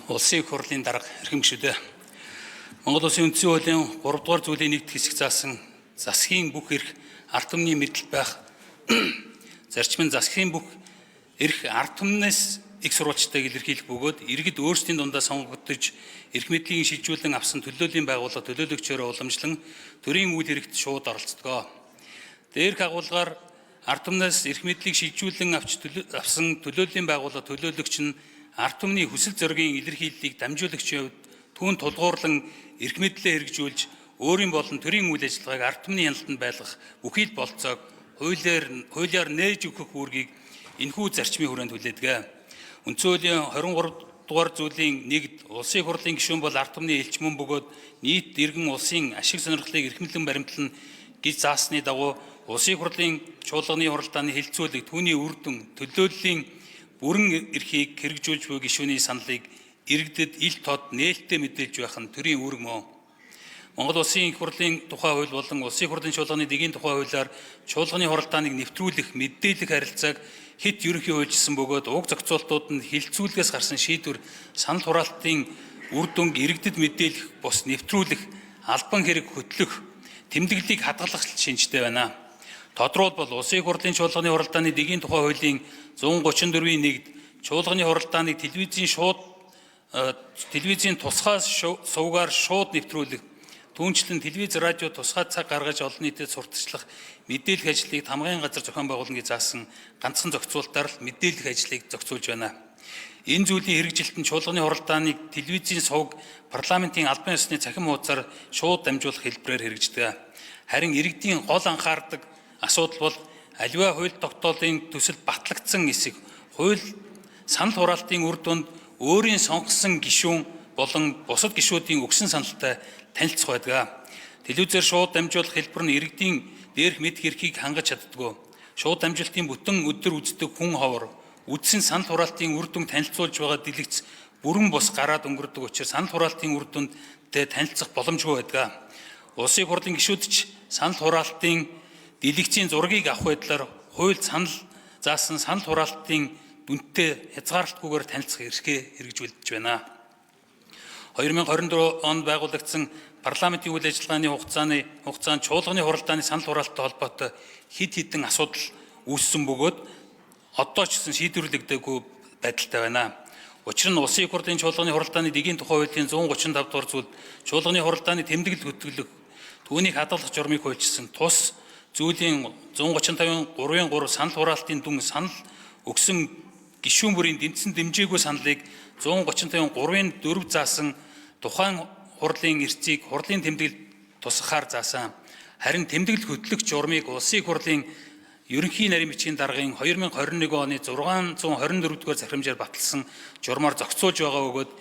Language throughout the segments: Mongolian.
Улсын их хурлын дарга эрхэм гишүүдээ. Монгол Улсын үндсэн хуулийн 3 дугаар зүйлийн нэгд хэсэг заасан засгийн бүх эрх ард түмний мэдэлд байх зарчим нь засгийн бүх эрх ард түмнээс их сурвалжтайг илэрхийлэх бөгөөд иргэд өөрсдийн дундаа сонгогдож эрх мэдлийг шилжүүлэн авсан төлөөллийн байгууллага төлөөлөгчөөрөө уламжлан төрийн үйл хэрэгт шууд оролцдог. Дээрх агуулгаар ард түмнээс эрх мэдлийг шилжүүлэн авч авсан төлөөллийн байгууллага төлөөлөгч нь ард түмний хүсэл зоригийн илэрхийллийг дамжуулагчийн хувьд түүн тулгуурлан эрх мэдлээ хэрэгжүүлж өөрийн болон төрийн үйл ажиллагааг ард түмний хяналтанд байлгах бүхий л болцоог хуулиар нээж өгөх үүргийг энэхүү зарчмын хүрээнд хүлээдэг. Үндсэн хуулийн 23 дугаар зүйлийн нэгд улсын их хурлын гишүүн бол ард түмний элч мөн бөгөөд нийт иргэн улсын ашиг сонирхлыг эрхэмлэн баримтлана гэж заасны дагуу улсын их хурлын чуулганы хуралдааны хэлэлцүүлэг түүний үр дүн төлөөллийн бүрэн эрхийг хэрэгжүүлж буй гишүүний саналыг иргэдэд ил тод нээлттэй мэдээлж байх нь төрийн үүрэг мөн. Монгол Улсын их хурлын тухай хууль болон Улсын их хурлын чуулганы дэгийн тухай хуулиар чуулганы хуралдааныг нэвтрүүлэх, мэдээлэх харилцааг хэт ерөнхий хуульчилсан бөгөөд уг зохицуултууд нь хэлэлцүүлгээс гарсан шийдвэр санал хураалтын үр дүнг иргэдэд мэдээлэх бус нэвтрүүлэх, албан хэрэг хөтлөх, тэмдэглэлийг хадгалах шинжтэй байна. Тодорхойлбол Улсын их хурлын чуулганы хуралдааны дэгийн тухай хуулийн 134-ийн 1-д чуулганы хуралдааныг телевизийн шууд телевизийн тусгай сувгаар шууд нэвтрүүлэх, түүнчлэн телевиз, радио тусгай цаг гаргаж олон нийтэд сурталчлах, мэдээлэх ажлыг тамгын газар зохион байгуулна гэж заасан ганцхан зохицуултаар л мэдээлэх ажлыг зохицуулж байна. Энэ зүйлийн хэрэгжилт нь чуулганы хуралдааныг телевизийн сувг парламентын албан ёсны цахим хуудасаар шууд дамжуулах хэлбэрээр хэрэгждэг. Харин иргэдийн гол анхаардаг асуудал бол аливаа хууль тогтоолын төсөл батлагдсан эсэх хууль санал хураалтын үр дүнд өөрийн сонгосон гишүүн болон бусад гишүүдийн өгсөн саналтай танилцах байдаг. Телевизээр шууд дамжуулах хэлбэр нь иргэдийн дээрх мэдэх эрхийг хангаж чаддаггүй. Шууд дамжуулалтын бүтэн өдөр үздэг хүн ховор үдсэн санал хураалтын үр дүнг танилцуулж байгаа дэлгэц бүрэн бус гараад өнгөрдөг учраас санал хураалтын үр дүндтэй танилцах боломжгүй байдаг. Улсын их хурлын гишүүд ч санал хураалтын дэлгэцийн зургийг авах байдлаар хууль санал заасан санал хураалтын дүнтэй хязгаарлалтгүйгээр танилцах эрхээ хэрэгжүүлж байна. 2024 онд байгуулагдсан парламентын үйл ажиллагааны хугацаанд чуулганы хуралдааны санал хураалттай холбоотой хэд хэдэн асуудал үүссэн бөгөөд одоо ч гэсэн шийдвэрлэгдээгүй байдалтай байна. Учир нь Улсын их хурлын чуулганы хуралдааны дэгийн тухай хуулийн 135 дугаар зүйлд чуулганы хуралдааны тэмдэглэл хөтөлбөр түүнийг хадгалах журмыг хуульчилсан тус зүйлийн 135-ын 3-ын 3 санал хураалтын дүн санал өгсөн гишүүн бүрийн дэмжсэн дэмжээгүй саналыг 135-ын 3-ын 4 заасан тухайн хурлын эрсцийг хурлын тэмдэглэл тусгахаар заасан. Харин тэмдэглэл хөтлөх журмыг Улсын их хурлын ерөнхий нарийн бичгийн даргын 2021 оны 624 дугаар захирамжаар баталсан журмаар зохицуулж байгаа бөгөөд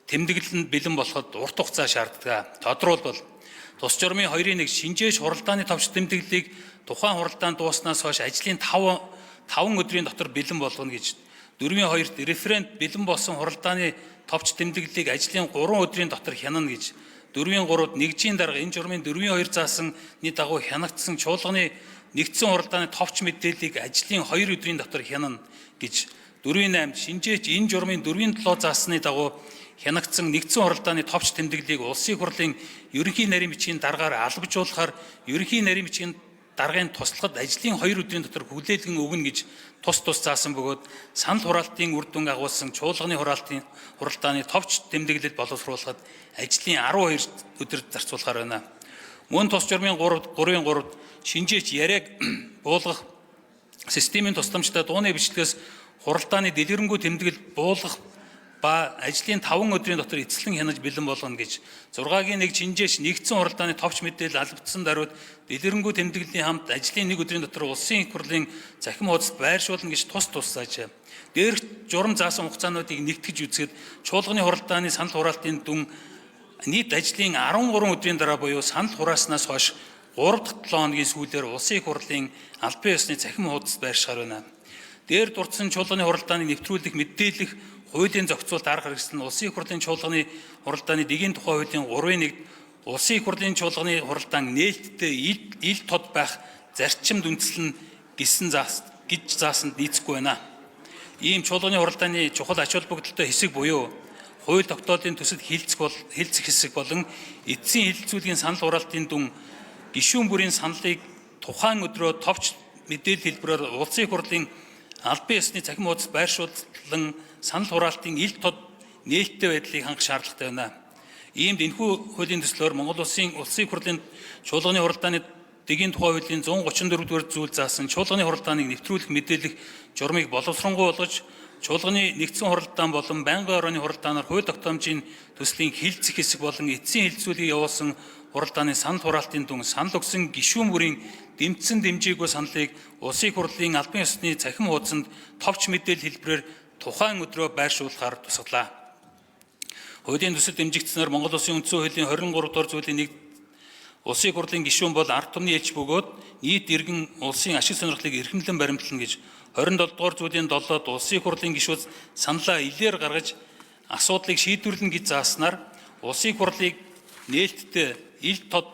тэмдэглэл нь бэлэн болоход урт хугацаа шаарддаг. Тодорхойлбол тус журмын 2-ын 1 шинжээч хуралдааны товч тэмдэглэлийг тухайн хуралдаан дууснаас хойш ажлын 5 өдрийн дотор бэлэн болгоно гэж, 4-ийн 2-т референт бэлэн болсон хуралдааны товч тэмдэглэлийг ажлын 3 өдрийн дотор хянана гэж, 4-ийн 3-д нэгжийн дарга энэ журмын 4-ийн 2 заасны дагуу хянагдсан чуулганы нэгдсэн хуралдааны товч мэдээллийг ажлын 2 өдрийн дотор хянана гэж, 4-ийн 8-д шинжээч энэ журмын 4-ийн 7 заасны дагуу хянагдсан нэгдсэн хуралдааны товч тэмдэглэлийг Улсын их хурлын ерөнхий нарийн бичгийн даргаар албажуулахаар ерөнхий нарийн бичгийн даргын туслахад ажлын 2 өдрийн дотор хүлээлгэн өгнө гэж тус тус заасан бөгөөд санал хураалтын үр дүнг агуулсан чуулганы хуралдааны товч тэмдэглэл боловсруулахад ажлын 12 өдөр зарцуулахаар байна. Мөн тус журмын 3-ын 3-д шинжээч яриаг буулгах системийн тусламжтай дууны бичлэгээс хуралдааны дэлгэрэнгүй тэмдэглэл буулгах ба ажлын 5 өдрийн дотор эцэслэн хянаж бэлэн болгоно гэж, 6-гийн 1 шинжээч нэгдсэн хуралдааны товч мэдээлэл албадсан даруйд дэлгэрэнгүй тэмдэглэлийн хамт ажлын 1 өдрийн дотор Улсын их хурлын цахим хуудасд байршуулна гэж тус тус заажээ. Дээрх журам заасан хугацаануудыг нэгтгэж үзэхэд чуулганы хуралдааны санал хураалтын дүн нийт ажлын 13 өдрийн дараа буюу санал хурааснаас хойш 3 дахь 7 хоногийн сүүлээр Улсын их хурлын албан ёсны цахим хуудасд байршихаар байна. Дээр дурдсан чуулганы хуралдааныг нэвтрүүлэх, мэдээлэх хуулийн зохицуулт арга хэрэгсэл нь Улсын их хурлын чуулганы хуралдааны дэгийн тухай хуулийн 3-ын 1-д Улсын их хурлын чуулганы хуралдаан нээлттэй ил тод байх зарчимд үндэслэн гэсэн заас гэж заасанд нийцэхгүй байна. Ийм чуулганы хуралдааны чухал ач холбогдолтой хэсэг буюу Хууль тогтоолын төсөл хилцэх бол хилцэх хэсэг болон эцсийн хэлэлцүүлгийн санал хураалтын дүн гишүүн бүрийн саналыг тухайн өдрөө товч мэдээлэл хэлбэрээр Улсын их хурлын албан ёсны цахим хуудас байршуулан санал хураалтын ил тод нээлттэй байдлыг хангах шаардлагатай байна. Иймд энэхүү хуулийн төслөөр Монгол Улсын Улсын их хурлын чуулганы хуралдааны дэгийн тухай хуулийн 134 дугаар зүйл заасан чуулганы хуралдааныг нэвтрүүлэх мэдээлэх журмыг боловсронгуй болгож чуулганы нэгдсэн хуралдаан болон байнгын орооны хуралдаанаар хууль тогтоомжийн төслийн хилцэх хэсэг болон эцсийн хилцүүлгийг явуулсан хуралдааны санал хураалтын дүн санал өгсөн гишүүн бүрийн дэмжсэн дэмжээгүй саналыг Улсын их хурлын албан ёсны цахим хуудсанд товч мэдээлэл хэлбэрээр тухайн өдрөө байршуулахаар тусгалаа. Хуулийн төсөл дэмжигдсэнээр Монгол Улсын үндсэн хуулийн 23 дугаар зүйлийн нэг Улсын их хурлын гишүүн бол ард түмний элч бөгөөд нийт иргэн улсын ашиг сонирхлыг эрхэмлэн баримтлана гэж 27 дугаар зүйлийн 7-д Улсын их хурлын гишүүд саналаа илээр гаргаж асуудлыг шийдвэрлэнэ гэж зааснаар Улсын их хурлыг нээлттэй ил тод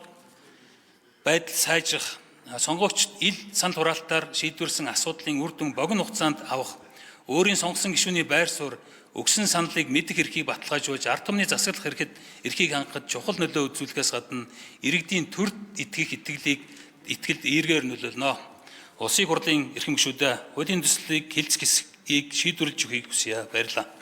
байдал сайжрах сонгогчд ил санал хураалтаар шийдвэрсэн асуудлын үр дүн богино хугацаанд авах өөрийн сонгосон гишүүний байр суурь өгсөн саналыг мэдэх эрхийг баталгаажуулж ард түмний засаглах эрхэд эрхийг хангахад чухал нөлөө үзүүлэхээс гадна иргэдийн төрд итгэх итгэлийг итгэлд эергээр нөлөөлнө. Улсын их хурлын эрхэм гишүүдээ хуулийн төслийг хилцэх хэсгийг шийдвэрлэж өгөхийг хүсье. Баярлалаа.